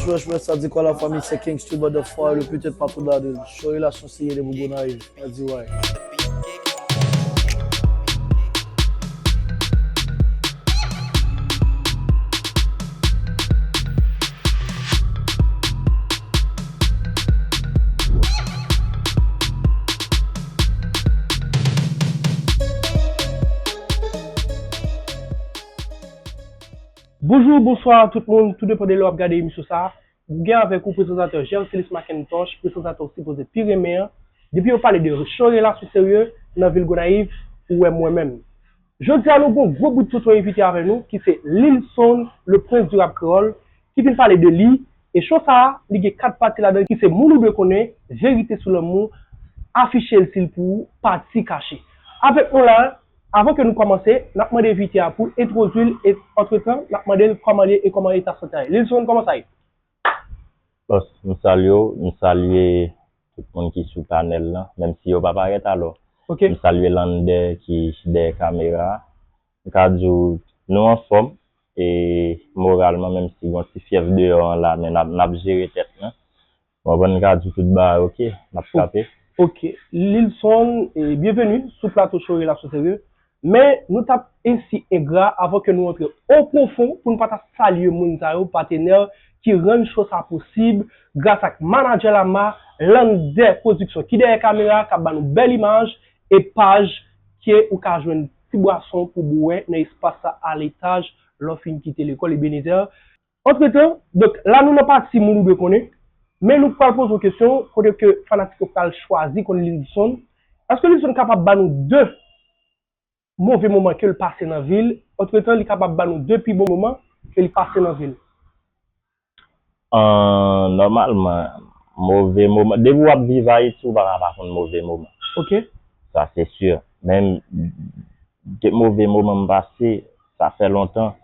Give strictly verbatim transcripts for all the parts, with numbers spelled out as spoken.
Yo, respect, sa di kwa la famille, c'est King Stu, but the fire, le putain de patron de la ville. Show relasyon serye depi Gonayiv, a di way. Bonjou, bonswa tout moun, tou depann de lè w ap gade emisyon sa a. Ou gen avèk ou prezantatè Gercelis Macintosh, prezantatè w sipoze pi renmen an. Depi yo pale de cho relasyon serye nan vil Gonayiv, ou wè mwen menm. Jodi a nou gon gwo bout tonton envite avè nou ki se Lil Son, le prince du rap kreyòl, ki vin pale de li. E cho sa a, li gen kat pati ladan l ki se Moun ou dwe konnen, Verite sou lanmou, Afiche l si l pou ou, Pati kache. Avèk nou la, avan ke nou kòmanse, n ap mande envite a pou l entwodui l e antretan, n ap mande l kòman l ye e kòman eta sante a ye. Lil Son, kòman sa ye? Bòs, m salye w, m salye tout moun ki sou panèl lan, menm si yo pa parèt alò. Ok. M salye Lander ki dèyè kamera a. M ka di w, nou anfòm, e moralman, menm si gon ti fyèv deyò an la, men n ap, n ap jere tèt lan. Ou konprann, m ka di w tout bagay ok, n ap frape. Ok. Lil Son, e, byenveni sou plato Cho Relasyon Serye. Men, nou t ap ensi engra avan ke nou antre o pwofon pou nou pa ta salye moun sa yo, patenè ki rann cho sa posib, gras ak manadjè Lama, Lander Production, ki dèyè kamera, k ap ba nou bèl imaj, e paj ke ou ka jwenn ti bwason pou bwè nan espas sa a letaj, lè w fin kite lekòl Ebenezer. Antretan, donk, la nou nan pati moun ou dwe konnen, men nou pral poze yon kesyon kote ke fanatik yo pral chwazi konn Lil Son. Èske Lil Son kapab ba nou de move moman ke l pase nan vi l? Antretan, li kapab ba nou de pi bon moman ke li pase nan vi l. An, nòmalman, move moman, depi w ap viv Ayiti, ou pa ka pa konn move moman. Ok. Sa, se si. Men, de move moman m pase, sa fè lontan.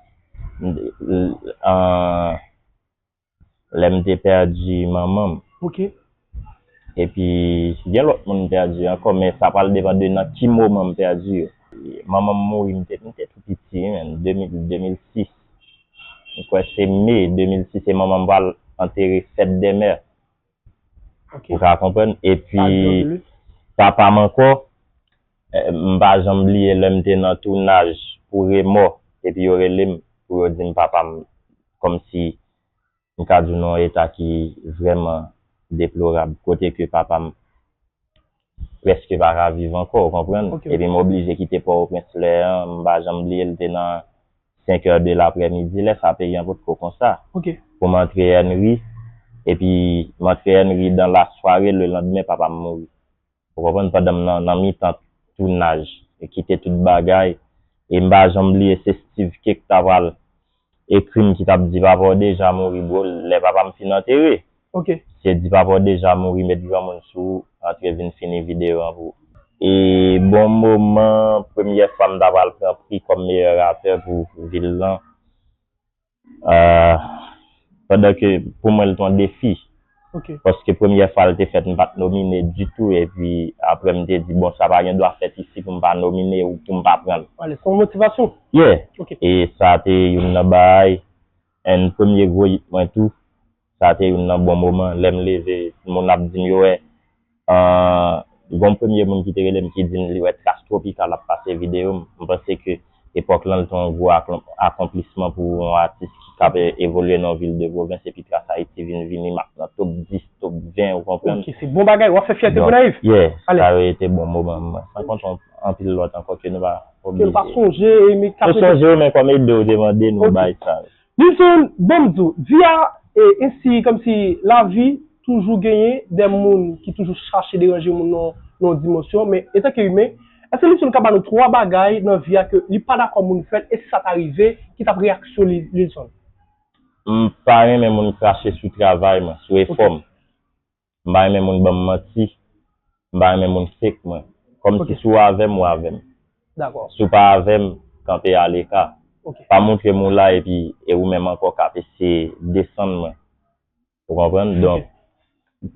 An, lè m te pèdi manman m. Ok. Epi, gen lòt moun m pèdi ankò, men sa pral depann de nan ki moman m pèdi yo. Manman m mouri, m te, m te tou piti, wi, menm, de mil, de mil sis. M kwè se me de mil sis, e manman m pral antere fèt dè mè. Ok. Ou ka konprann? Epi, papa m ankò, eh, m pa janm bliye lè m te nan tounaj pou Remò, epi yo rele m pou yo di m papa m kòmsi m ka di w nan yon eta ki vrèman deplorab, kote ke papa m prèske pa ka viv ankò, ou konprann? Ok, ok. Epi m oblije kite Pòtoprens lè an, m pa janm bliye l te nan senk è de laprèmidi, lè sa peyi an potko konsa. Ok. Pou m antre Ènri, epi m antre Ènri dan lasware, lelandmen papa m mouri. Ou konprann? Pandan m nan, nan mitan tounaj, e kite tout bagay, e m pa janm bliye se Steve K ki ta pral ekri m ki t ap di papa w deja mouri bro, lè papa m fin antere. Ok. Se di papa w deja mouri, met granmoun sou ou, antre vin fini videyo an pou ou. E bon moman, premyè fwa m ta pral pran pri kòm meyè rapè pou vil lan. Ah, pandan ke pou mwen, l te yon defi. Ok. Paske premyè fwa l te fèt, m pa t nomine ditou. Epi apre, m te di, bon, sa pa gen dwa fèt isi pou m pa nomine ou pou m pa pran l. Ale, se yon motivasyon. Yeah. Ok. E sa te youn nan bagay. And premye gwo hit mwen tou. Sa te youn nan bon moman. Lè m leve, moun ap di m, yo wè, ah, gon premye moun ki te rele m ki di m li wè Tras Tropikal ap pase videyo m. M panse ke epòk lan, l te yon gwo aklon-, akonplisman pou yon atis ki t ap e-, evolye nan yon vil de pwovens, epi Tras Ayiti vin vini, m ap nan top dis, top ven, ou konprann? Ok, se bon bagay, w ap fè fyète Gonayiv. Yeah, ale. Sa yo te bon moman mwen. San konte yon, anpil lòt ankò ke nou pa oblije. Ke nou pa sonje, e men k ap. Nou sonje yo, men kòm ede w te mande nou bay sa. Lil Son, bon, m di w, vi a, e, ensi, kòmsi lavi toujou genyen de moun ki toujou chache deranje moun nan, nan yon dimansyon, men antanke imen, èske Lil Son ka ba nou twa bagay nan vi a ke li pa dakò moun fè l, e si sa ta rive, ki t ap reyaksyon Lil, Lil Son? M pa renmen moun krache sou travay mwen, sou efò m. Ok. M pa renmen moun ban m manti. M pa renmen moun fake mwen. Kòmsi si w avè m, ou avè m. Dakò. Si w pa avè m, kanpe aleka. Ok. Pa montre m ou la epi e ou menm ankò k ap eseye desann mwen. Ou konprann? Ok. Donk,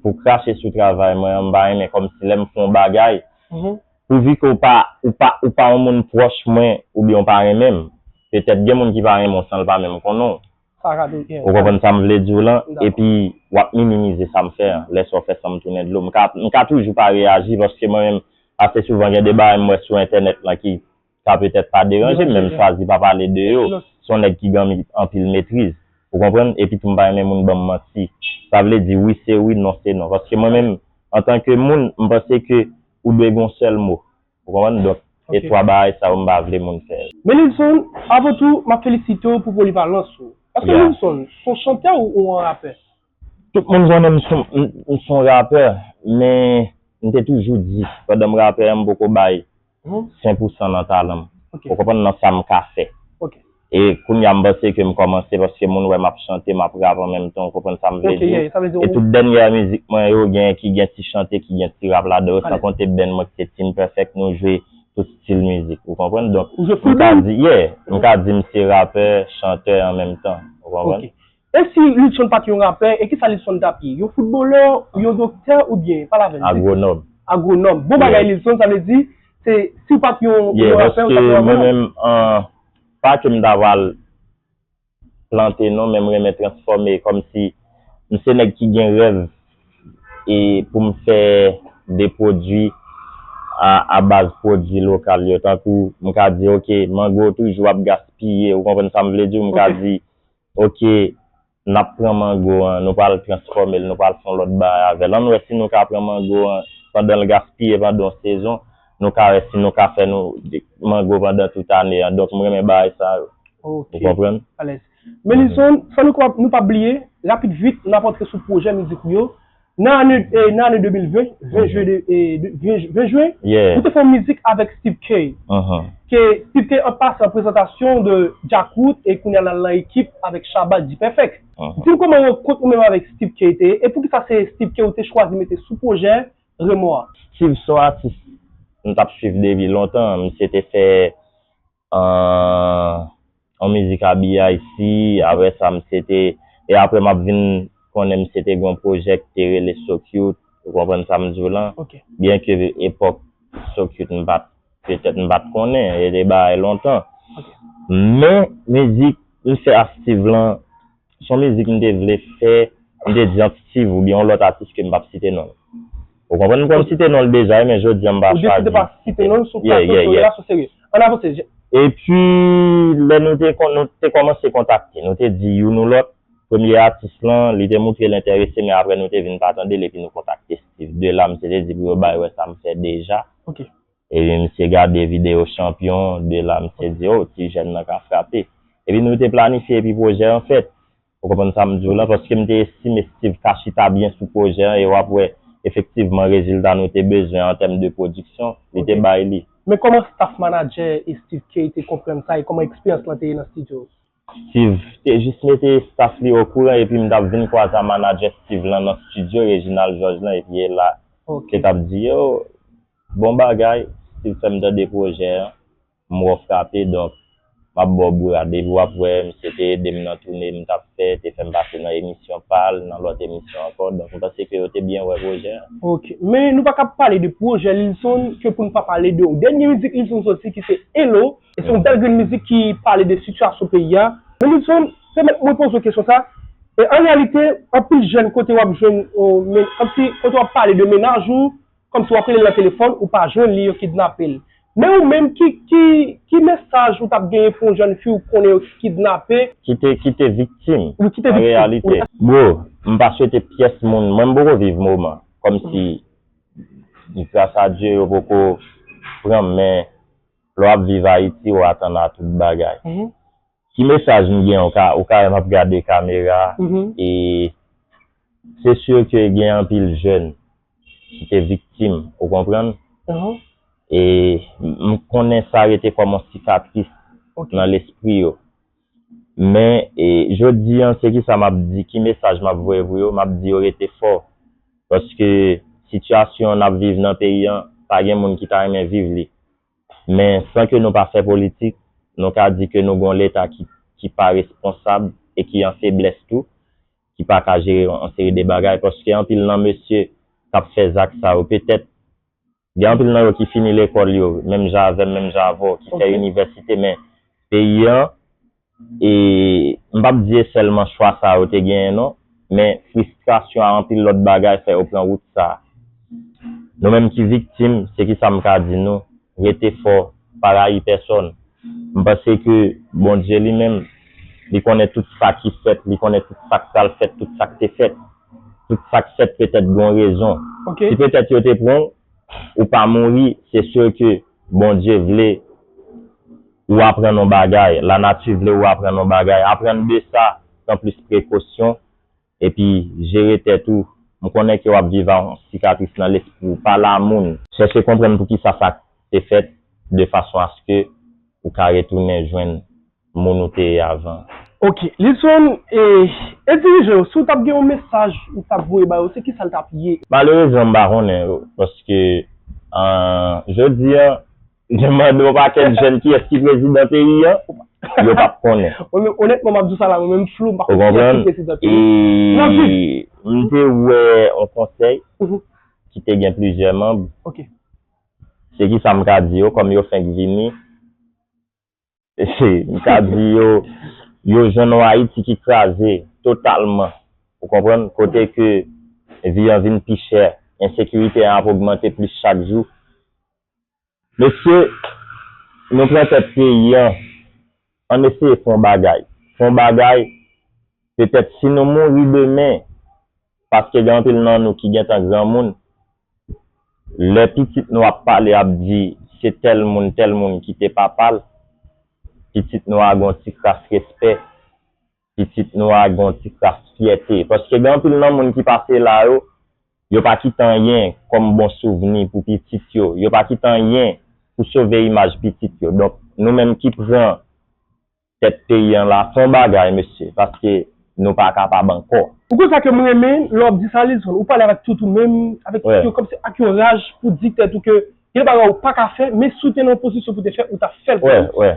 pou krache sou travay mwen an, m pa renmen kòmsi lè m fè yon bagay, mhm, pouvi ke w pa, ou pa, ou pa yon moun pwòch mwen oubyen w pa renmen m. Petèt gen moun ki pa renmen w san l pa menm konnen w. Ou konprann sa m vle di w lan? Epi, w ap minimize sa m fè an. Lè sa w fè san m tounen dlo. M ka, m ka toujou pa reyaji paske mwen menm, ase souvan gen de bagay m wè sou entènèt lan ki ka petèt pa deranje m, men m chwazi pa pale de yo. Se yon nèg ki gen anpil metriz. Ou konprann? Epi tou m pa renmen moun ban m manti. Sa vle di wi se wi, non se non. Paske mwen menm, antanke moun, m panse ke ou dwe gen yon sèl mo. Ou konprann? Donk, e twa bagay sa yo m pa vle moun fè. Men Lilson, avan tou, m ap felisite w pou polivalans ou. Èske Lilson, se yon chantè ou, ou yon rapè? Tout moun konnen m se yon, m, m se yon rapè, men m te toujou di, pandan m rapè an, m poko bay sen pou san nan talan m. Ou konprann, nan sa m ka fè. E kounye a m panse ke m kòmanse paske moun wè m ap chante, m ap rap an menm tan, ou konprann sa m vle di w? E tout dènyè mizik mwen yo, gen ki gen ti chante, ki gen ti rap ladan yo, san konte band mwen ki se Team Perfect, nou jwe tout stil mizik, ou konprann? Donk, m ka di, yeah, m ka di m se rapè, chantè an menm tan, ou konprann? E si Lilson pa t yon rapè, e kisa Lilson t ap ye? Yon foutbolè, yon doktè oubyen, pale avè m. Agwonòm. Agwonòm. Bon bagay Lilson, sa vle di, se, si w pa t yon, yon rapè, ou t ap yon agwonòm. Mwen menm, an, pa ke m ta pral plante non, men m renmen transfòme, kòmsi m se nèg ki gen rèv e pou m fè de pwodui a, a baz pwodui lokal yo. Tankou, m ka di, oke, mango toujou ap gaspiye, ou konprann sa m vle di w? M ka di, oke, n ap pran mango an, nou pral transfòme l, nou pral fè yon lòt bagay avè l. Ann wè si nou ka pran mango an pandan l gaspiye pandan yon sezon, nou ka wè si nou ka fè nou mango pandan tout ane an. Donk, m renmen bagay sa yo. Ou konprann? Alèz. Men Lilson, san nou, nou pa bliye, rapid vit, n ap antre sou pwojè mizik ou yo. Nan ane, e, nan ane de mil ven, ven jen, de, e, de, ven, ven jen, ou te fè yon mizik avèk Steve K. Ke Steve K, an pasan, prezantasyon de Djakout, e kounye a l al nan ekip avèk Shabba D-Perfect. Di m kòman rankont ou menm avèk Steve K te ye, e poukisa se Steve K ou te chwazi mete sou pwojè Remo a? Steve se yon atis m t ap swiv depi lontan. Misye te fè an, an mizik a B I C, apre sa, misye te, e apre m ap vin konnen misye te gen yon pwojè ki te rele So Cute, ou konprann sa m di w lan? Byen ke epòk So Cute m pa t, petèt m pa t konnen, e te bagay lontan. Men, mizik m fè a Steve lan, se yon mizik m te vle fè, m te di ant Steve oubyen yon lòt atis ke m p ap site non l. Ou konprann? M konn site non l deja, men jodi a m pa chwazi site non l. Ou deside pa site non l sou plato, sou relasyon serye. Ann avanse. Epi, lè nou te, nou te kòmanse kontakte, nou te di youn ou lòt, premye atis lan, li te moutre l enterese, men apre nou te vin pa tande l, epi nou kontakte Steve. De la, misye te di pou yo bay wè sa m fè deja. Epi misye gade videyo Chanpyon, de la misye di, o, ti jèn nan ka frape. Epi nou te planifye epi pwojè an fèt. Ou konprann sa m di w lan? Paske m te estime Steve ka chita byen sou pwojè an e w ap wè efektivman rezilta nou te bezwen an tèm de pwodiksyon, li te bay li. Men kòman staff, manadjè e Steve K te konprann sa e kòman eksperyans lan te ye nan estidyo? Steve te jis mete staff li okouran epi m t ap vin kwaze a manadjè Steve lan nan estidyo Reginald Georges lan epi e la ke t ap di yo, bon bagay, Steve fè m tande pwojè an, m wè w frape, donk, m ap ba w bourad. Epi w ap wè, misye te ede m nan toune m t ap fè, te fè m pase nan emisyon pa l, nan lòt emisyon ankò. Donk, m panse ke yo te byen wè pwojè an. Ok. Men nou pa ka pale de pwojè Lilson ke pou n pa pale de yon dènye mizik Lilson soti ki se Elo. E se yon bèl grenn mizik ki pale de sitiyasyon peyi a. Men Lilson, pèmèt mwen poze w kesyon sa. E an reyalite, anpil jèn kote w ap jwenn, o, men, kòmsi kote w ap pale de mennaj ou, kòmsi w ap rele l nan telefòn, ou pa jwenn li, yo kidnape l. Men ou menm, ki, ki, ki mesaj ou t ap genyen pou yon jèn fi ou konnen yo kidnape? Ki te, ki te viktim, an reyalite. Bro, m pa swete pyès moun, mwen m poko viv moman. Kòmsi, gras a Dye, yo poko pran m, men lè w ap viv Ayiti, w atann a tout bagay. Ki mesaj m gen? Ou ka, ou ka wè m ap gade kamera a, e se si ke gen anpil jèn ki te viktim, ou konprann? E m konnen sa rete kòm yon sikatris nan lespri yo. Men, e, jodi an, se kisa m ap di, ki mesaj m ap voye pou yo? M ap di yo rete fò. Paske sitiyasyon n ap viv nan peyi an, pa gen moun ki ta renmen viv li. Men san ke nou pa fè politik, nou ka di ke nou gen yon Leta ki, ki pa responsab e ki an feblès tou, ki pa ka jere yon, yon seri de bagay, paske anpil nan mesye k ap fè zak sa yo, petèt, gen anpil nan yo ki fini lekòl yo, menm jan avè m, menm jan avè w, ki fè inivèsite, men peyi an, e M p ap di e sèlman chwa sa yo te genyen non, men fristrasyon a anpil lòt bagay fè yo pran wout sa a. Nou menm ki viktim, se kisa m ka di nou, rete fò, pa rayi pèsòn. M panse ke Bondye li menm, li konnen tout sa ki fèt, li konnen tout sa k pral fèt, tout sa k te fèt. Tout sa k fèt petèt gen yon rezon. Si petèt yo te pran w, ou pa mouri, se si ke Bondye vle ou aprann yon bagay, lanati vle ou aprann yon bagay. Aprann de sa, pran plis prekosyon, epi jere tèt ou. M konnen ke w ap viv ak yon sikatris nan lespri w, pale a moun. Chèche konprann poukisa sa te fèt, de fason aske ou ka retounen jwenn moun ou te ye avan. Ok. Lilson, e, e dirijan yo, si w t ap gen yon mesaj ou t ap voye ba yo, se kisa l t ap ye? Malerezman, m pa konnen, paske, an, jodi a, mande yon pakèt jèn kiyès ki prezidan peyi a, yo p ap konnen. Mwen menm, onètman, m ap di w sa la, mwen menm flou, m pa konn kiyès ki prezidan peyi a. E m te wè yon konsèy ki te gen plizyè manm. Ok. Se kisa m ka di yo, kòm yo fenk vini, m ka di yo, yo jwenn yon Ayiti ki kraze totalman. Ou konprann? Kote ke vi an vin pi chè, ensekirite an ap ogmante plis chak jou. Mesye, nou pran tèt peyi an, ann eseye fè yon bagay. Fè yon bagay, petèt si nou mouri demen, paske gen anpil nan nou ki gentan granmoun, lè pitit nou ap pale, ap di se tèl moun, tèl moun ki te papa l, pitit nou a gen yon ti kras respè, pitit nou a gen yon ti kras fyète. Paske gen anpil nan moun ki pase la yo, yo pa kite anyen kòm bon souvni pou pitit yo. Yo pa kite anyen pou sove imaj pitit yo. Donk, nou menm ki pran tèt peyi an la, fè yon bagay, mesye, paske nou pa kapab ankò. Ou konn sa ke m renmen lè w ap di sa, Lilson, ou pale avèk tout ou menm, avèk tout yo, kòmsi ak yon raj pou di tèt ou ke gen de bagay ou pa ka fè, men si w te nan yon pozisyon pou w te fè, ou t ap fè l pou ou.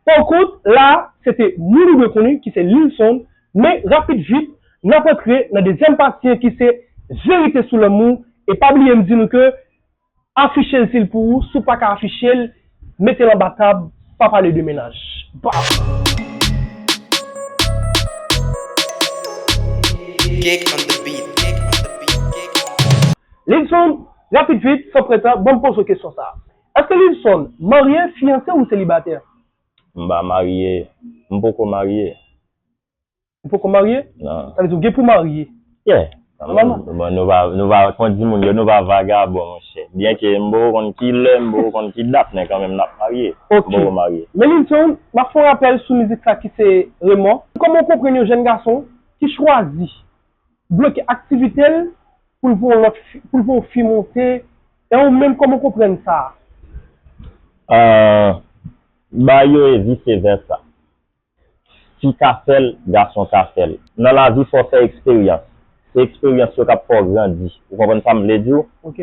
Pankont, la, se te moun ou dwe konnen, ki se Lilson, men rapid vit, n ap rantre nan dezyèm pati an ki se verite sou lanmou, e pa bliye m di nou ke afiche l si l pou ou, si w pa ka afiche l, mete l anba tab, pa pale de mennaj. Bam! Cake on the beat. Cake on the beat. Cake on the beat. Lilson, rapid vit, san pran tan, ban m poze w kesyon sa a. Èske Lilson marye, fiyanse ou selibatè? M pa marye. M poko marye. Ou poko marye? Non. Sa vle di ou gen pou marye? Yeah. Nòmalman. Bon, nou pa, nou pa, kon di moun yo, nou pa vagabon, monchè. Byenke m poko konn ki lè, m poko konn ki dat, men kanmenm n ap marye. Ok. M poko marye. Men Lilson, m ap fè yon rapèl sou mizik sa ki se Remò. Kòman w konprann yon jèn gason ki chwazi bloke aktivite l pou l voye yon lòt fi, pou l voye yon fi monte, e ou menm, kòman w konprann sa? Euh, ba yo e vise vèsa. Fi ka fè l, gason ka fè l. Nan lavi, fò w fè eksperyans. Se eksperyans yo k ap fè w grandi. Ou konprann sa m vle di w? Ok.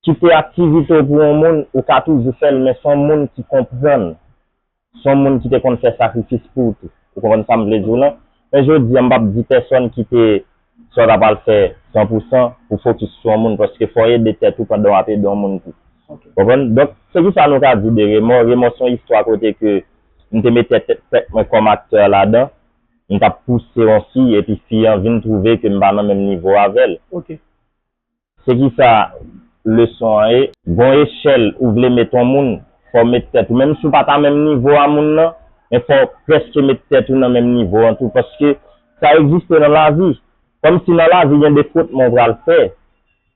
Kite aktivite w pou yon moun, ou ka toujou fè l, men se yon moun ki konprann. Se yon moun ki te konn fè sakrifis pou ou tou. Ou konprann sa m vle di w lan? Men jodi a, m p ap di pèsòn kite sa w ta pral fè san pou san pou fokis sou yon moun, paske fò w ede tèt ou pandan w ap ede yon moun tou. Ok. Konprann? Donk, se kisa nou ka di de Remò? Remò se yon istwa kote ke m te mete tèt, tèt mwen kòm aktè ladan. M t ap pouse yon fi, epi fi an vin twouve ke m pa nan menm nivo avè l. Ok. Se kisa leson an ye? Gon echèl ou vle met yon moun, fò w met tèt ou. Menm si w pa ta menm nivo a moun nan, men fò w prèske met tèt ou nan menm nivo an tou. Paske sa egziste nan lavi. Kòmsi nan lavi, gen de frotman w pral fè.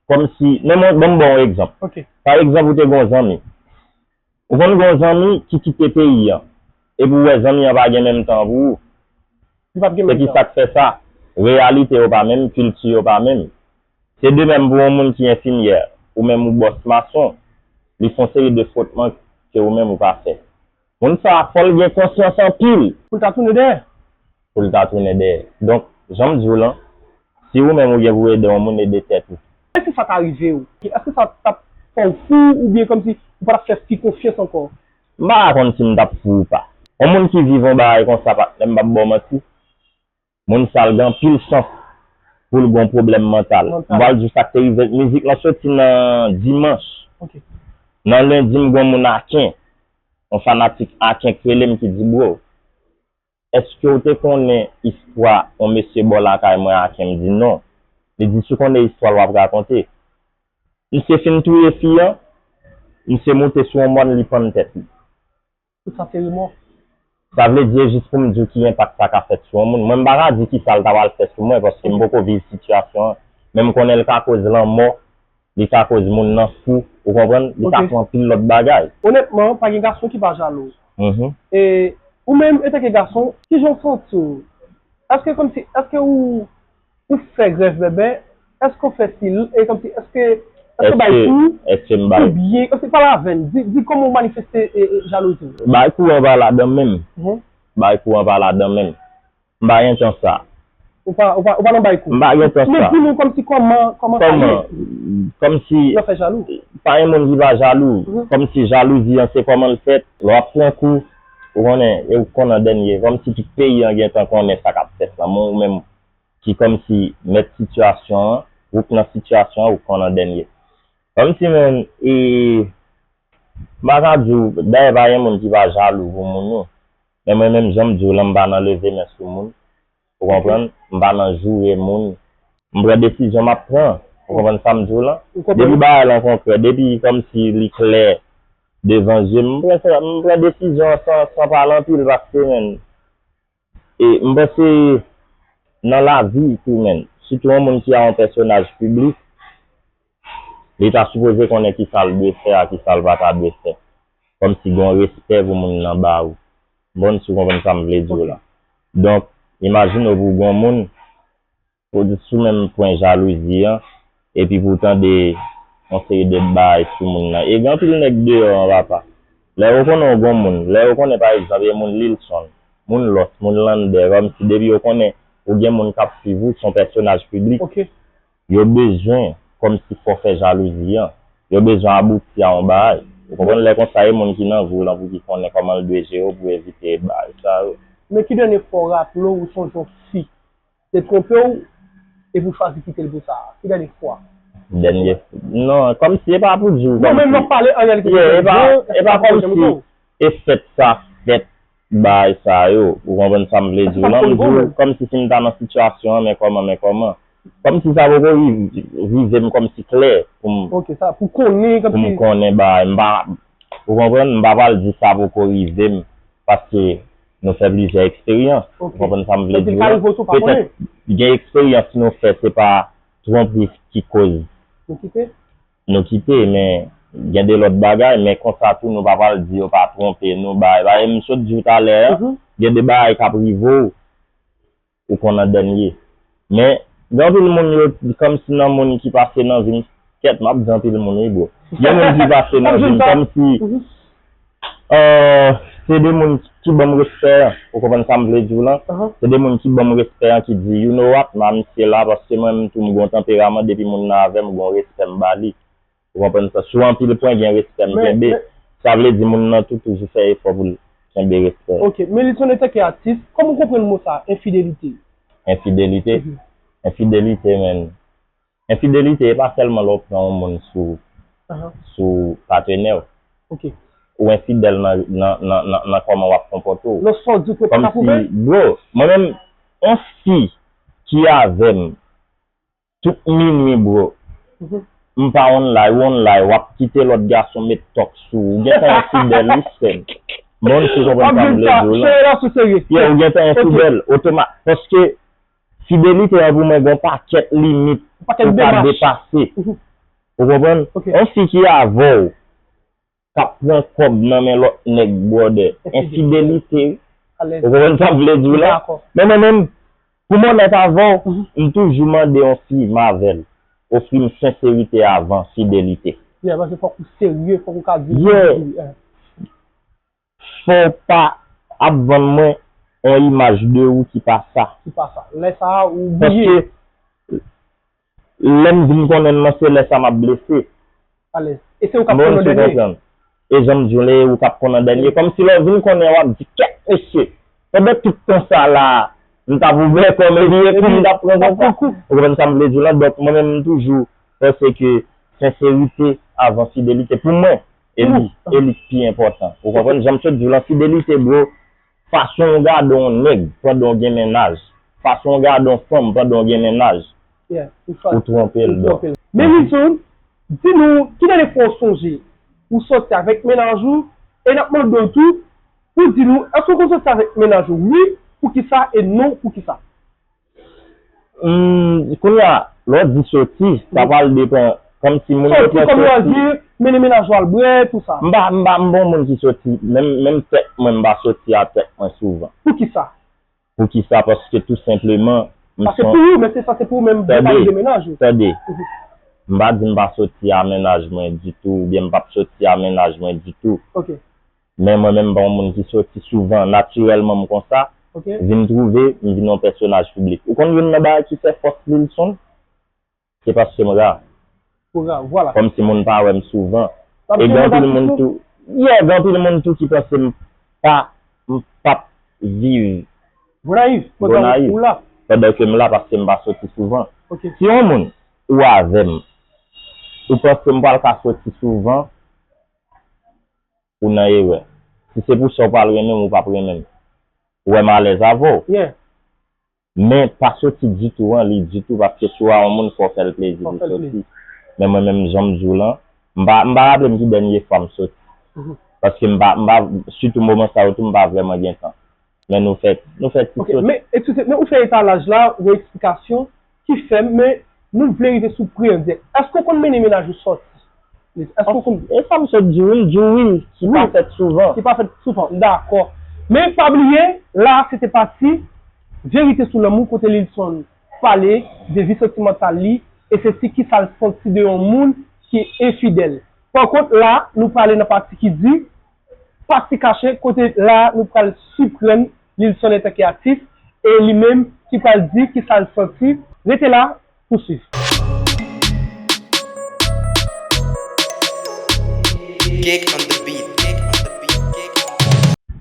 Kòmsi, men mwen, ban m ba w yon egzanp. Ok. Pa egzanp, ou te gen yon zanmi. Ou konn gen yon zanmi ki kite peyi an, epi w wè zanmi an pa gen menm tan pou ou. Li p ap gen menm tan. Se ki sa k fè sa? Reyalite yo pa menm, kilti yo pa menm. Se de menm pou yon moun ki enfimyè, ou menm ou bòs mason, li fè yon seri de frotman ke ou menm ou pa fè. Moun sa a, fò l gen konsyans anpil. Pou l ta tounen dèyè. Pou l ta tounen dèyè. Donk, jan m di w lan, si ou menm ou gen pou ede yon moun, ede tèt ou. E si sa ta rive w, èske sa t ap fè w fou oubyen kòmsi ou pa t ap fè fi konfyans ankò? M pa konn si m t ap fou ou pa. Yon moun ki viv yon bagay konsa, patnè, m p ap ba w manti. Moun sa a, l gen anpil chans pou l gen yon pwoblèm mantal. Mantal. M pral di w sa k te rive. Mizik lan soti nan dimanch. Ok. Nan lendi, m gen yon moun Aken, yon fanatik Aken k rele m ki di, bro, èske w te konnen istwa yon mesye bò lakay mwen a?" Ken di, "Non." Li di, "Si w konnen istwa l w ap rakonte." Misye fin touye fi an, misye moute sou yon mòn, li pann tèt li. Tout sa se rimò. Sa vle di, e jis pou m di w ki enpak sa ka fèt sou yon moun. Mwen, m pa ka di ki sa l ta pral fè sou mwen, paske m poko viv sitiyasyon an. Men m konnen l ka koz lanmò, li ka koz moun nan fou, ou konprann? Li ka fè anpil lòt bagay. Onètman, pa gen gason ki pa jalou. Mhm. E ou menm, antanke gason, kijan w santi w? Èske kòmsi, èske ou, ou fè grèv bèbè? Èske w fè sil, e kòmsi, èske, èske w bay kou? Èske m bay? Oubyen, kòmsi, pale avè n, di, di kòman w manifeste, e, e, jalouzi w. Bay kou an pa ladan menm. Mhm. Bay kou an pa ladan menm. M pa gen tan sa. Ou pa, ou pa, ou pa nan bay kou. M pa gen tan sa. Men di nou kòmsi kòman, kòman sa ye. Kòman? Kòmsi nan fè jalou. Pa gen moun ki pa jalou. Mhm. Kòmsi jalouzi an se kòman l fèt. Lè w ap pran kou, ou konnen, e ou konn an dènye. Kòmsi tout peyi an gentan konnen sa k ap fèt lan. Men ou menm ki kòmsi mèt sitiyasyon an, ou k nan sitiyasyon an, ou konn an dènye. Kòmsi menm, e, m pa ka di w, dayè pa gen moun ki pa jalou pou moun yo. Men mwen menm, jan m di w lan, m pa nan leve men sou moun. Ou konprann? M pa nan joure moun. M pran desizyon m ap pran. Ou konprann sa m di w lan? Depi bagay lan konkrè, depi kòmsi li klè devan je m, m pran sa, m pran desizyon an san, san pale anpil, paske, menn, e m panse nan lavi tou, menn, sitou yon moun ki a yon pèsonaj piblik, li ta sipoze konnen ki sa l dwe fè a, ki sa l pa ta dwe fè. Kòmsi gen yon respè pou moun nan ba ou. Bon, si w konprann sa m vle di w la. Donk, imajine w pou w gen yon moun, pou di sou menm pwen jalouzi an, epi pou w tande yon seri de bagay sou moun nan. E gen anpil nèg deyò an, papa. Lè yo konnen w gen yon moun, lè yo konnen, pa egzanp, e moun Lilson, moun Lòs, moun Landè, kòmsi depi yo konnen ou gen moun k ap swiv ou, se yon pèsonaj piblik. Ok. Yo bezwen, kòmsi fò w fè jalouzi an. Yo bezwen abouti a yon bagay. Ou konprann? Lè konsa, e moun ki nan vi w lan pou ki konnen kòman l dwe jere w pou evite bagay sa yo. Men ki dènye fwa w raple w, ou sonje yon fi te twonpe w, epi w chwazi kite l pou sa? Ki dènye fwa? Dènye. Non, kòmsi e pa pou di w. Non, men m ap pale an reyalite. Yeah, e pa, e pa kòmsi e fèt sa fèt bagay sa yo, ou konprann sa m vle di w lan, m di w, kòmsi si m ta nan sitiyasyon an, men kòman, men kòman. Kòmsi sa poko ri-, rive m kòmsi klè pou m, ok, sa, pou konnen, pou m kòmsi konnen bagay. M pa, ou konprann, m pa pral di sa poko rive m, paske nou fè plizyè eksperyans, ok, ou konprann sa m vle di w lan. Petèt, gen eksperyans nou fè, se pa twonpe ki koz nou kite. Nou kite, men gen de lòt bagay, men konsa tou nou pa pral di yo pa twonpe nou, bagay. Bagay m sot di w talè a, mhm, gen de bagay k ap rive w, ou konn an dènye. Men, gen anpil moun yo, kòmsi nan moun ki pase nan vi m, kèt, m ap di anpil moun wi, bro. Gen moun ki pase nan vi m, kòmsi, mhm, euh, se de moun ki ban m respè an. Ou konprann sa m vle di w lan? Mhm. Se de moun ki ban m respè an, ki di, "You know what, m a misye la, paske mwen menm tou m gon tanperaman, depi moun nan avè m, gon respè m ba li." Ou konprann sa? Sou anpil pwen, gen respè m kenbe. Sa vle di moun nan tou toujou fè efò pou l kenbe respè. Ok, men Lilson, antanke atis, kòman w konprann mo sa, enfidelite? Enfidelite? Mhm. Enfidelite, menn. Enfidelite, e pa sèlman lè w pran yon moun sou, aha, sou patenè w. Ok. Ou enfidèl nan, nan, nan, nan, nan kòman w ap konpòte w. Nan sa w di w pa ka pwouve? Kòmsi, bro, mwen menm, yon fi ki avè m, tout minui, bro. Mhm. M pa online, ou online, w ap kite lòt gason met tòk sou ou. Ou gentan enfidèl, wi, sè m. Bon, si w konprann sa m vle di w lan. Yeah, ou gentan enfidèl, otoma-, paske fidelite an pou mwen gen yon pakèt limit ou ka depase. Mhm. Ou konprann? Ok. Yon fi ki avè w, k ap pran kòb nan men lòt nèg, brother. Enfidelite. Enfidelite, wi. Ou konprann sa m vle di w la? Dakò. Men mwen menm, pou m onèt avè w, mhm, m toujou mande yon fi m avè l, ofri m senserite avan fidelite. Yeah, paske fòk ou serye, fòk ou ka di, yeah, wi, eh. Fò w pa ap vann mwen yon imaj de ou ki pa sa. Ki pa sa. Lè sa a, ou bliye. Paske lè m vin konnen m nan, se lè sa m ap blese. Alèz. E se ou k ap konnen dènye. E jan m di w la, e ou k ap konnen dènye. Kòmsi lè w vin konnen, w ap di, "Kèt, mesye, pandan tout tan sa la, m t ap ouvè kò m, epi e kou m t ap pran konsa." Ou konprann sa m vle di w lan? Donk, mwen menm, m toujou panse ke senserite avan fidelite. Pou mwen, e li, e li k pi enpòtan. Ou konprann? Jan m sot di w lan, fidelite, bro, Fason w gade yon nèg pandan w gen mennaj, fason w gade yon fanm pandan w gen mennaj, Yeah, ou chwazi. Ou twonpe l. Ou twonpe l. Men Wilson, di nou, ki dènye fwa w sonje ou sòti avèk mennaj ou? E n ap mande w tou pou di nou, èske w konn sòti avèk mennaj ou? Wi, poukisa? E non, poukisa? Hmm, kounye a, lè w di soti, sa pral depann. Kòmsi moun yo pran soti. Soti, kòm yo di, mennen mennaj ou al bwè, tou sa. M pa, m pa, m pa yon moun ki soti, menm, menm tèt mwen, m pa soti a tèt mwen souvan. Poukisa? Poukisa? Paske tou senpleman, m se yon. Paske pou ou, men se sa, se pou ou menm, byen pale de mennaj ou. Tande, tande. M pa di m pa soti a mennaj mwen ditou, oubyen m p ap soti a mennaj mwen ditou. Ok. Men mwen menm, m pa yon moun ki soti souvan, natirèlman m konsa. Ok. Vin twouve, m vin yon pèsonaj piblik. Ou konn youn nan bagay ki fè fòs Lilson? Se paske m ra. Ou ra, vwala. Kòmsi moun pa wè m souvan. E gen anpil moun tou, yeah, gen anpil moun tou ki panse m pa, m p ap viv. Gonayiv, pandan ou la. Pandan ke m la, paske m pa soti souvan. Ok. Si yon moun, ou avè m, ou panse m pral ka soti souvan, ou nan erè. Si se pou sa w pral renmen m, ou p ap renmen m. Ou wè m alèz avè w. Yeah. Men pa soti ditou an li ditou, paske si w a yon moun, fò w fè l plezi pou l soti. Men mwen menm, jan m di w lan, m pa, m pa raple m ki dènye fwa m soti. Paske m pa, m pa, sitou moman sa yo tou, m pa vrèman gen tan. Men nou fè, nou fè ti soti. Men, eskize, men ou fè etalaj la, ou eksplikasyon, ki fè m, men nou vle rive sou premye. Èske w konn mennen mennaj ou sòti? Èske w konn. E sa m sot di w, m di w wi, ki pa fèt souvan. Ki pa fèt souvan, dakò. Men pa bliye, la se te pati Verite sou lanmou kote Lilson pale de vi santimantal li e se ti kisa l santi de yon moun ki enfidèl. Pakont la, nou prale nan pati ki di, pati kache, kote la nou pral siprann Lilson antanke atis e li menm ki pral di kisa l santi. Rete la, pou swiv.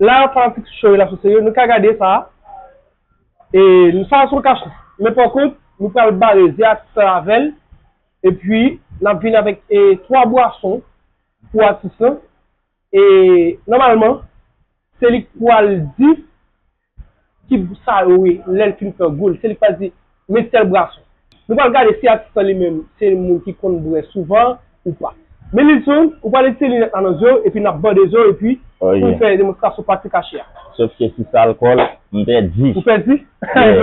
La fanatik show yo la sou serye, nou ka gade sa. E nou sa sou kach la. Men pa kont, nou pral bare ze atis la avè l. Epi, n ap vin avèk e, twa bwason pou atis lan. E nòmalman, se li k pral di ki sa yo ye lè l fin pran gou l. Se li k pral di, men tèl bwason. Nou pral gade si atis lan li menm se moun ki konn bwè souvan ou pa. Men Lilson, ou pral retire linèt la nan zye w epi n ap bande zye w epi pou w fè demonstrasyon pati kache a. Sof ke si se alkòl, m pèdi. Ou pèdi?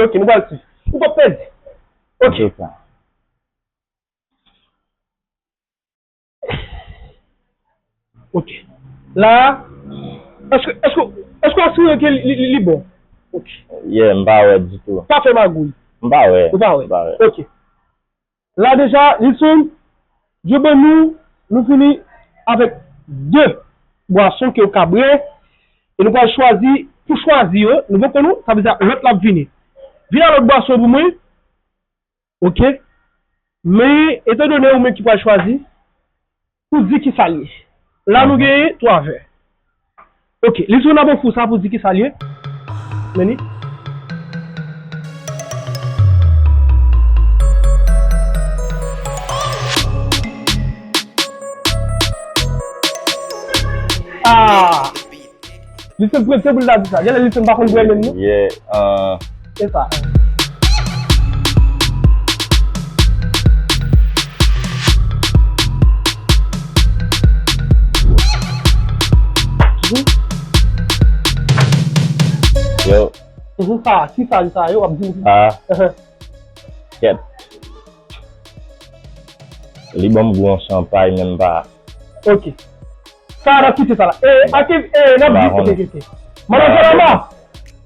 Ok, nou pral swiv. Ou p ap pèdi. Ok. Ok. La, èske, èske, èske w asire ke li, li, li bon? Ok. Yeah, m pa wè ditou. Pa fè magouy. M pa wè. Ou pa wè? M pa wè. Ok. La deja, Lilson, Dyo ban nou, nou fini avèk de bwason ke w ka bwè. E nou pral chwazi, pou chwazi yo, nou poko non, sa vle di lòt la ap vini. Vin a lòt bwason pou mwen. Ok. Men, etandone ou menm ki pral chwazi, pou di kisa l ye. La nou genyen twa vè. Ok, li tou nan bon kou sa pou di kisa l ye. Men li. Ah! Li se premye pou l ta di sa. Genlè li se m pa konn bwè menm non. Yeah, uh... Se sa. Yo. Toujou sa, ki sa, sa yo, w ap di m ki. Ah. Kèt. Li ban m gou yon chanpay, men m pa. Ok. Sa a, n ap kite sa la. E, ake, e, n ap di, ok, ok, ok. Manadjè Lama!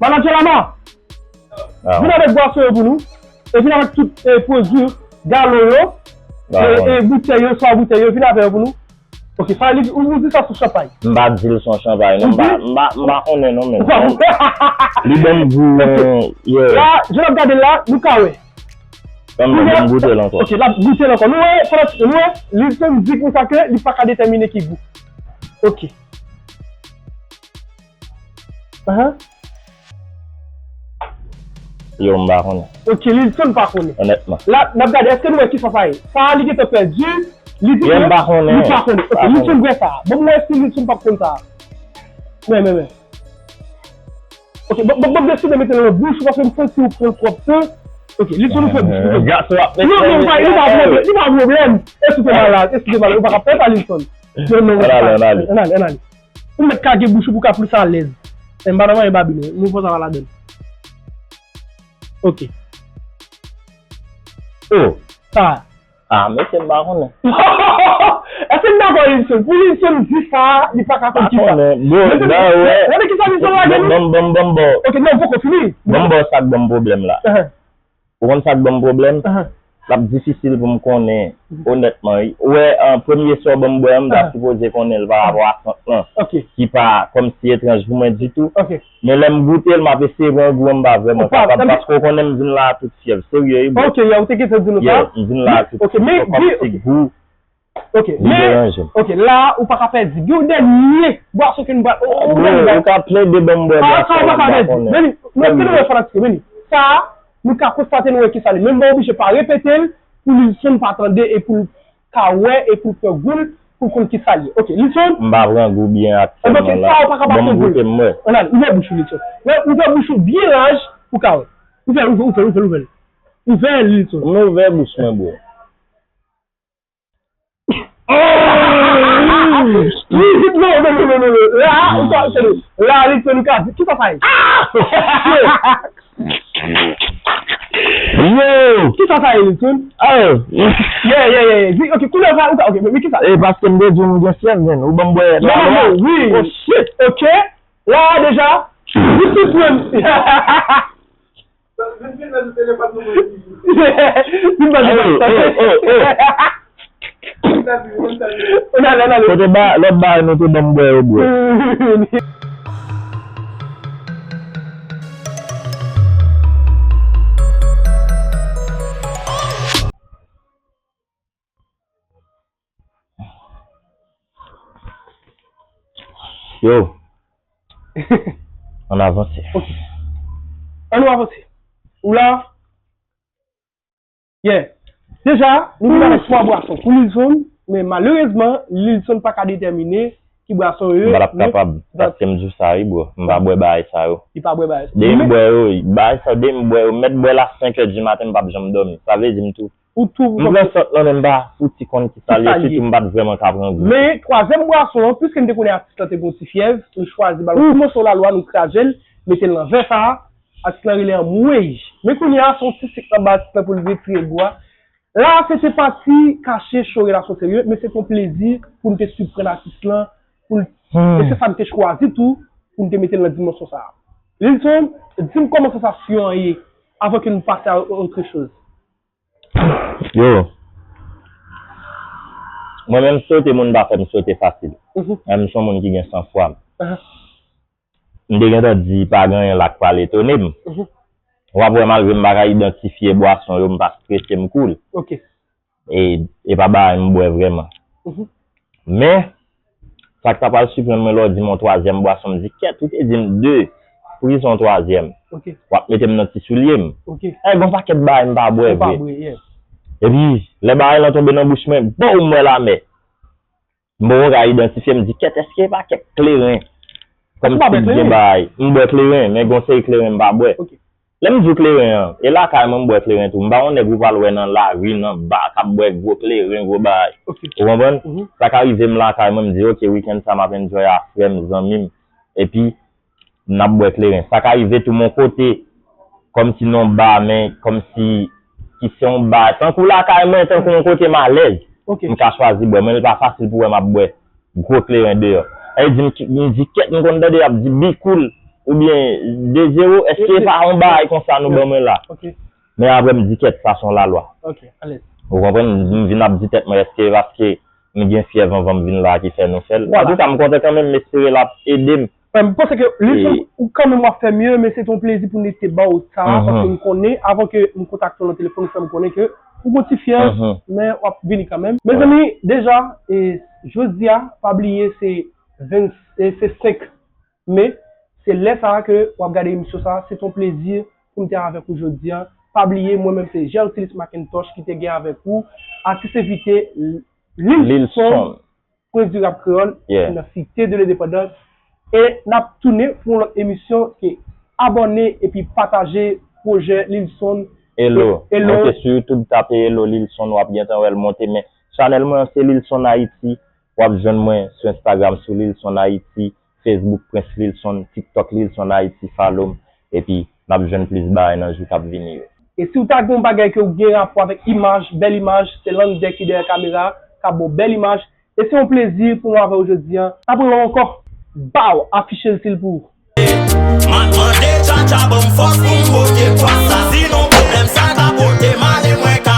Manadjè Lama! Vin avèk bwason yo pou nou. E vin avèk tout, e, pwodui, galon yo, e, e, boutèy yo, swa boutèy yo, vin avè yo pou nou. Ok, sa li, ou, ou di sa sou chanpay? M pa di l se yon chanpay non, m pa, m pa, m pa konnen non, men. Li ban m gou, yeah. La, jan n ap gade l la, nou ka wè. Ban m, ban m goute l ankò. Ok, l ap goute l ankò. Nou wè, pandan nou wè, li te di konsa ke li pa ka detèmine ki gou. Ok. Ahan. Yo, m pa konnen. Ok, Lilson pa konnen. Onètman. La, n ap gade, èske nou wè ki sa sa ye? Sa a, li gentan pèdi, li di ke li pa konnen. Yo, m pa konnen. Ok, Lilson bwè sa a. Bon, m wè si Lilson p ap konn sa a. Men, men, men. Ok, bon, bon, bon, deside mete l nan bouch ou paske m santi ou pran l twòp tan. Ok, Lilson, ou fè bouch ou. Gason ap mete. Non, non, li pa pwoblèm, li pa pwoblèm. Eskize malad, eskize malad, ou pa ka fè sa, Lilson. Non, non, ann ale, ann ale. Ann ale, ann ale. Ou mèt kage bouch ou pou w ka plis alèz. E m pa nan manyen babine, nou fò sa pa ladan l. Ok. Oh. Sa. Ah, mesye, m pa konnen. Èske n dakò, Lilson? Pou Lilson di sa, li pa ka konn ki sa. Pa konnen. Bon, mesye, gade kisa Lilson lage nou. Bon, bon, bon, bon. Ok, non, poko fini. Bon, bon, sa k ban m pwoblèm la. Ou konn sa k ban m pwoblèm? L ap difisil pou m konnen, onètman, wi. Ou wè, an, premye sa w ban m bwè an, m ta sipoze konnen l pa rapò a sant lan, ki pa kòmsi etranj pou mwen ditou. Men lè m goute l, m ap eseye pran gou an, m pa vrèman kapab, paske w konnen m vin la a tout fyèv. Serye, wi, bro. Ok, yeah, ou te gentan di nou sa. Yeah, m vin la a tout fyèv. Kòmsi gou. Ok, men, ok, la, ou pa ka pèdi. Gen yon dènye bwason ke nou pral, ou, ou, ou ka plede ban m bwè bwason an, m pa ka pèdi. Men li, men, tande, fanatik yo, men li. Sa, nou ka konstate, nou wè kisa li. Men m pa oblije pa repete l, pou Lilson pa tande, e pou l ka wè, e pou l fè gou l, pou l konn kisa l ye. Ok, Lilson. M pa pran gou byen aktyèlman la. Sa, ou pa ka pase gou l. Ann ale, ouvè bouch ou, Lilson. Ouvè bouch ou byen laj, pou w ka wè. Ouvè, ouvè, ouvè, ouvè, ouvè l. Ouvè l, Lilson. M ouvè bouch mwen, bro. Oh! Non, non, non, non, non, non. La, ou pa, tande. La, li fè nou ka di. Kisa sa ye? Yo! Kisa sa ye, Lilson? Oh! Yeah, yeah, yeah, yeah. Di, ok, koulè sa, ou ka, ok, men, men kisa? E paske m te di w m gen fyèv, men. Ou ban m bwè. Non, non, non, wi. Oh, shit. Ok. La, deja, ou siprann. Vin pa di sa. Kote ba, lòt bagay nou te ban m bwè yo, bro? Yo. Ann avanse. Ok. Ann nou avanse. Ou la? Yeah. Deja, nou vin avèk twa bwason pou Lilson, men malerezman, Lilson pa ka detèmine ki bwason yo ye. M pa t ap kapab, paske m di w sa, wi, bro. M pa bwè bagay sa yo. Li pa bwè bagay sa yo. Depi m bwè yo, bagay sa yo, depi m bwè yo, m mèt bwè l a senk è di maten, m p ap janm dòmi. Sa vle di m tou, Ou tou, m pran sant lan, men m pa fouti konn kisa l ye, sitou m pa t vrèman ka pran gou. Men twazyèm bwason an, piske n te konnen atis lan te gen yon ti fyèv, nou chwazi ba l yon ti moso lalwa, nou kraze l, mete l nan vè sa a, atis lan rele anmwey. Men kounye a, se yon ti sik nan ba atis lan pou l retire gou a. La, se te pati kache cho relasyon serye, men se te yon plezi pou n te siprann atis lan, pou l, e se sa n te chwazi tou, pou n te mete l nan dimansyon sa a. Lilson, di m kòman sansasyon an ye, avan ke nou pase a otre choz. Yo. Mwen menm sote, moun pa fè m sote fasil. Mhm. Mwen menm se yon moun ki gen san fwa m. Aha. M te gentan di pa gen anyen la k pral etone m. Mhm. W ap wè malgre m pa ka idantifye bwason yo, m pa strese, m cool. Ok. E, e pa bagay m bwè vrèman. Mhm. Men, sa k ta pral siprann mwen lè w di m yon twazyèm bwason, m di, kèt, ou te di m de, pou ki sa yon twazyèm? Ok. W ap mete m nan ti soulye m. Ok. E, gen yon pakèt bagay m pa bwè vre. Ou pa bwè, yeah. Epi, lè bagay lan tonbe nan bouch mwen, bow, m wè lamè. M poko ka idantifye, m di, kèt, èske e pa kèk kleren? Kòmsi gen bagay. M bwè kleren, men gen yon seri kleren m pa bwè. Ok. Lè m di w kleren an, e lakay mwen m bwè kleren tou. M pa yon nèg ou pral wè nan lari, nan ba, k ap bwè gwo kleren, gwo bagay. Ok. Ou konprann? Mhm. Sa ka rive m lakay mwen, m di, ok, wikenn sa m ap enjoy a frè m, zanmi m. Epi, n ap bwè kleren. Sa ka rive tou m yon kote, kòmsi nan yon ba, men kòmsi ki se yon ba. Tankou lakay mwen, tankou yon kote m alèz. Ok. M ka chwazi bwè. Men li pa fasil pou wè m ap bwè gwo kleren deyò. Sa vle di m ki, m di kèt, m konn tande y ap di be cool oubyen de zewo, èske e pa yon bagay konsa nou ban mwen la? Ok. Men apre m di kèt, sa se yon lalwa. Ok, alèz. Ou konprann? M vin ap di tèt mwen, èske e paske m gen fyèv anvan m vin la ki fè nou fè l? Vwala. Antouka, m kontan kanmenm, m espere l ap ede m. Mwen, m panse ke li, e, ou kanmenm w ap fè mye, men se te yon plezi pou n te ba w sa, mhm, paske m konnen, avan ke m kontakte w nan telefòn, ou fè m konnen ke ou gon ti fyèv, mhm, men w ap vini kanmenm. Mezanmi, deja, e, jodi a, pa bliye, se ven, e, se senk me, se lè sa a ke w ap gade emisyon sa a, se te yon plezi pou m te avèk ou jodi a. Pa bliye, mwen menm se Gertilis Macintosh ki te gen avèk ou, atis envite Lilson. Lilson. Prens di rap kreyòl, yeah, nan Site de Lendepandans. E n ap tounen pou yon lòt emisyon ke Abòne epi pataje pwojè Lilson. Hello. Hello. Monte sou YouTube, tape Hello Lilson, w ap gentan wè l monte. Men chanèl mwen an se Lilson Haiti. W ap jwenn mwen sou Instagram sou Lilson Haiti, Facebook Prince Lilson, TikTok Lilson Haiti, follow m. Epi n ap jwenn plis bagay nan jou k ap vini yo. E si w ta gen yon bagay ke w gen rapò avèk imaj, bèl imaj, se Lander ki dèyè kamera, k ap ba w bèl imaj. E se yon plezi pou mwen avè w jodi a. N ap rewè ankò. Baw, afiche l sil pou ou. Mande Dja Dja ban m fòs pou m bote pwa sa. Si non pwoblèm sa ka pote m ale mwen ka